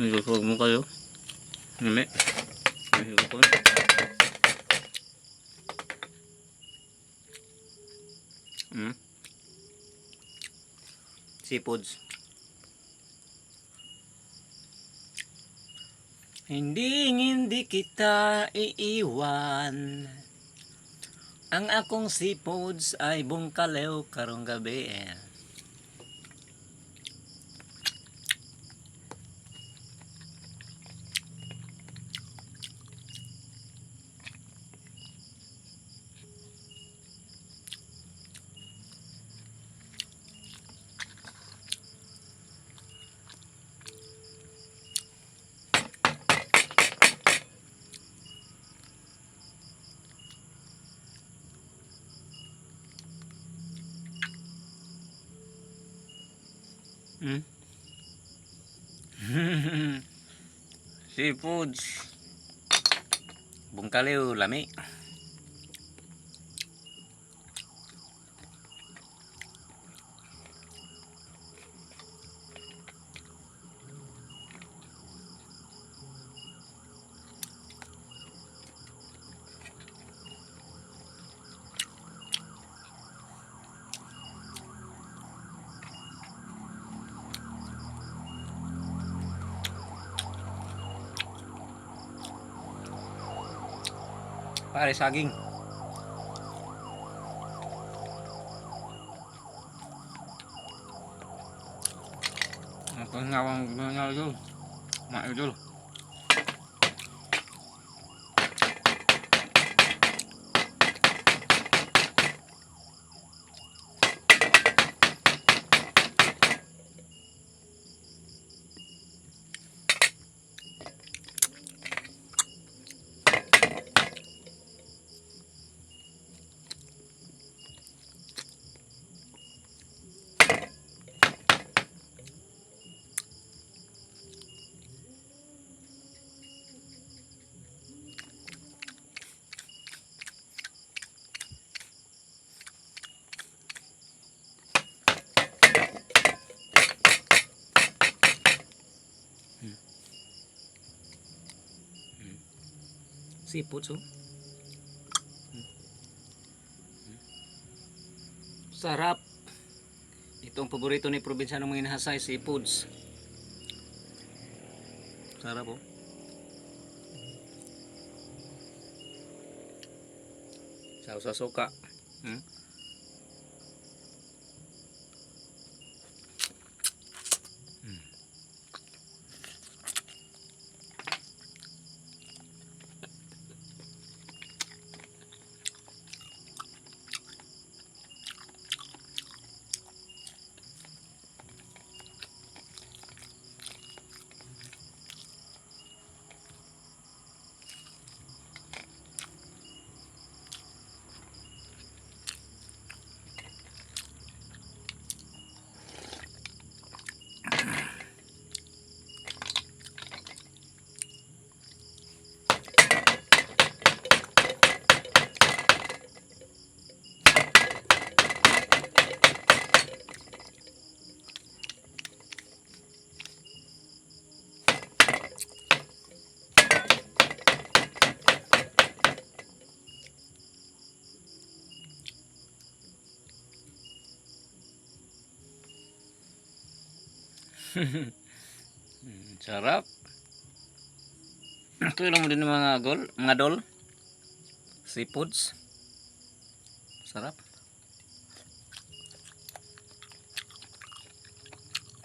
Nagkukuha mo kayo. Lami. Nagkukuha. Seafoods. Hindi hindi kita iiwan. Ang akong seafoods ay bungkalew karong gabi. Seafoods. Bungkaliw, lami. Pare, saging. Ang ngawang mga idol. Mga idol. Seafoods, oh. Sarap. Ito ang paborito ni probinsyano mga inahasay, seafoods. Sarap, oh. Sausa suka. Sarap. Tulong mo din ng mga gol, mga dol. Seafoods. Sarap.